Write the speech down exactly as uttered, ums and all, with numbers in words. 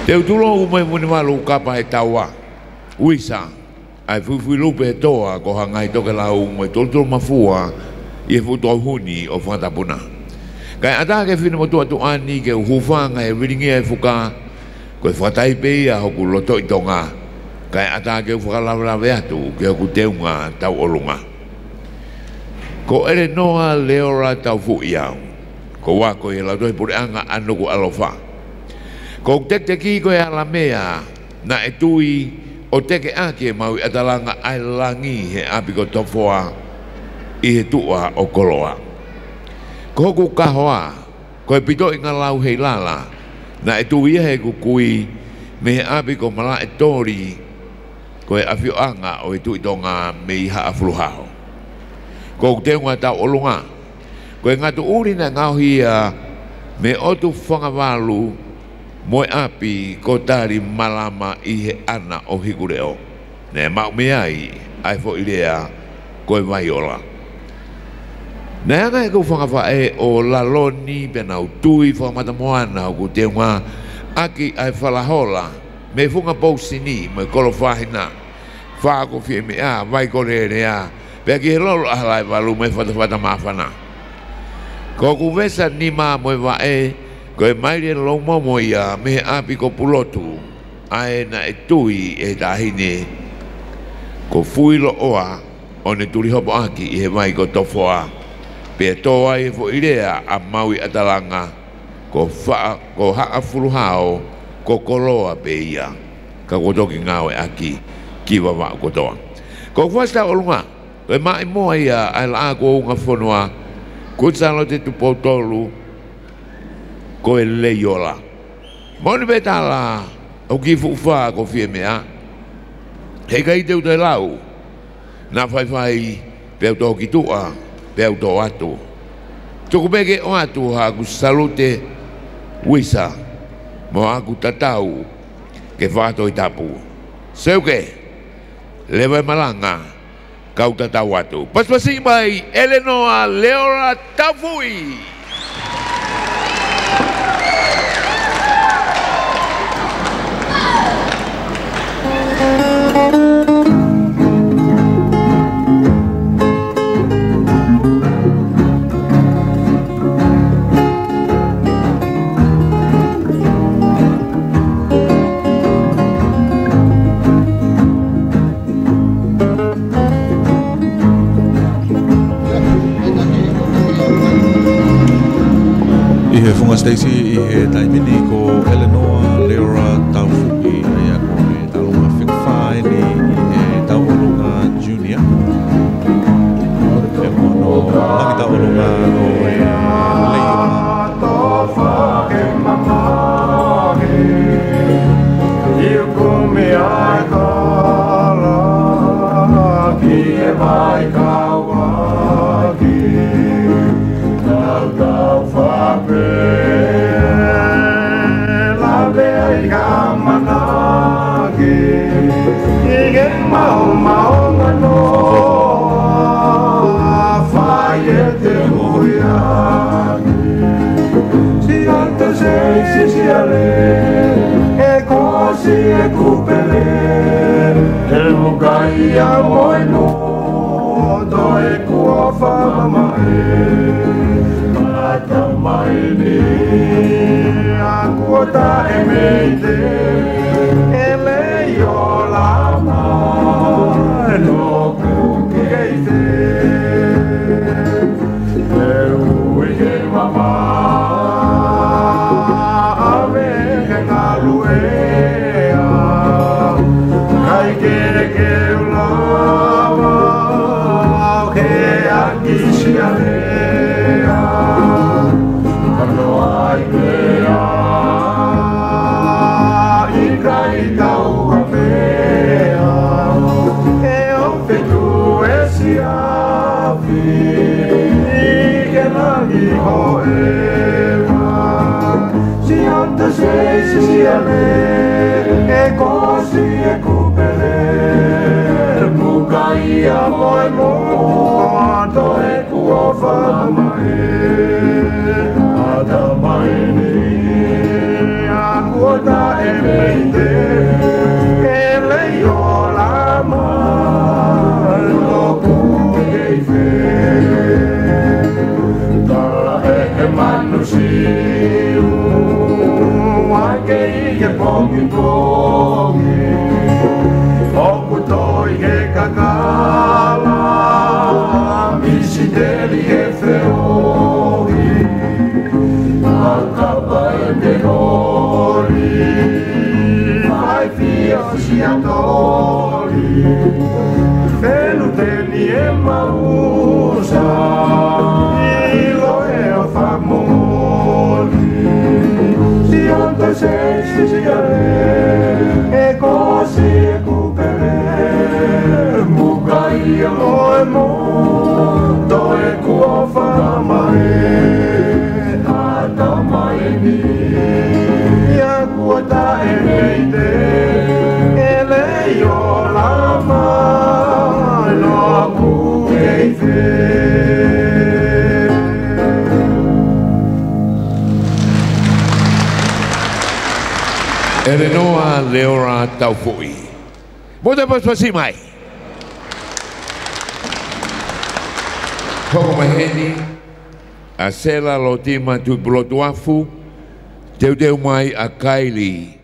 Te u tulou mo e Vunivalu Kapa ʻe Taua, Uisa, ʻa e Fuifuilupe ʻe Toa ko Hangaitokelau mo e Tolutolumafua ʻi he fuʻu tauhuni ʻo Fakatapuna. Kae ʻatā ki he finemotuʻa tuʻa ni ke u hūfanga he vilingia e fuka, ko e fakataipe ia hoku lotoʻi Tonga, kae ʻatā ke u fakalavelave atu ki hoku teunga tauʻolunga. Ko ʻElenoa Leola Taufuʻi au, ko u ako ʻi he Lautohi Puleʻanga ʻa Nukuʻalofa. Ko hoku tekiteki ko e ala meʻa naʻe tui ʻo teke ʻaki ʻe Maui ʻAtalanga ʻa e langi he ʻapi ko Tofoa ʻi he tuʻa ʻo Koloa. Ko hoku kahoa ko e Pitoʻingalau Heilala, naʻe tui ia heʻeku kui mei he ʻapi ko Malaʻetoli, ko e ʻafioʻanga ʻo e Tuʻi Tonga mei Haʻafuluhao. Ko hoku teunga tauʻolunga ko e Ngatuʻuli naʻe ngaohi ia mei ʻOtu Fangavalu mo e ʻapi ko Talimalama ʻi he ʻana ʻo Hikuleʻo. Naʻe maʻu mei ai ʻa e foʻi lea ko e Vaiola. Naʻe anga ʻeku fanga faʻē ʻo Laloni pea nau tui fakamatamoana hoku teunga ʻaki ʻa e falahola mei he funga pousini mo e kolo fāhina, fā ko Fiemeʻa, vai ko Lelea, pea ki he lolo ʻa Halaevalu mo e fatafata māfana. Ko hoku vesa nima mo e vaʻe ko e Maile Loumomo ia mei he ʻapi ko Pulotu, ʻa ē naʻe tui ʻe he taʻahine ko Fuiloʻoa ʻo ne tulihopo ʻaki ʻi he vai ko Tofoa, pea tō ai e foʻi lea ʻa Maui ʻAtalanga, ko Fa-, ko Haʻafuluhao ko Koloa pē ia, ka kuo toki ngāueʻaki ki Vavaʻu kotoa. Ko hoku fasi tauʻolunga ko e Maʻimoa ia ʻa e Laʻā kuo Unga Fonua, Kuini Sālote Tupou Tolu, ko e Leiola. Moʻoni pē tala ʻoku kiʻi fuʻu fā ko Fiemeʻa, heʻikai te u toe lau, naʻa faifai pea u tō ki tuʻa pea u tō atu. Tuku pē ke ʻoatu haʻaku salute, Uisa, mo haʻaku tatau ke fakatoʻi tapu. Seuke, leva e malanga, kau tatau atu. Pasipasi mai ʻElenoa Leola Taufuʻi. ʻI he funga siteisi ʻi he taimi ni ko ʻElenoa Leora Taufuʻi, ʻa ia ko e tauʻolunga fika fā eni ʻi he tauʻolunga junior. Pea ko hono langi tauʻolunga ko e Leiola. Siʻoto seisi siale, ʻe kosi ʻeku pele, ʻe muka ia mo e moto ʻeku ʻofa mamae. Mata mai ni, ʻa kuo taʻemeʻite, ʻe Leiola ma, no ku keite. Te u ʻi he mama, ʻave ke ngaluea, kai ke ke lava, ke ʻaki sialea, ano ai pea, ʻikai tau ʻa pea, ʻe ʻo fetu e sia. ʻI he langi hoʻe ma. Siʻoto seisi siale, ʻe kosi ʻeku pele, muka ia mo e moto ʻeku ʻofa mamae. Mata mai ni, ʻa kuo taʻe Peite, ʻe lei ʻo Lama, ʻoku kei fē? Tala ʻe he manu Siu, ʻa kei ke pongipongi, ʻoku toi he kakala, misiteli he feohi, ʻa kapa ʻe te holi, fai fia ʻo Siatoli, felu teni ʻe Mausa, ʻilo ʻe ʻo Famoli, Sioto Sesiale, ʻe kosi ʻeku pele, muka ia mo e mo, toe kuo fama e, ʻa tama eni, ia kuo taʻe Peite, ʻe lei ʻo Lama, ʻoku kei fē? ʻElenoa Leora Taufoʻi. Mou toe pasipasi mai. Hoko mai heni ʻa Sela Lotima Tuʻipulotu Afu, teuteu mai ʻa Kaili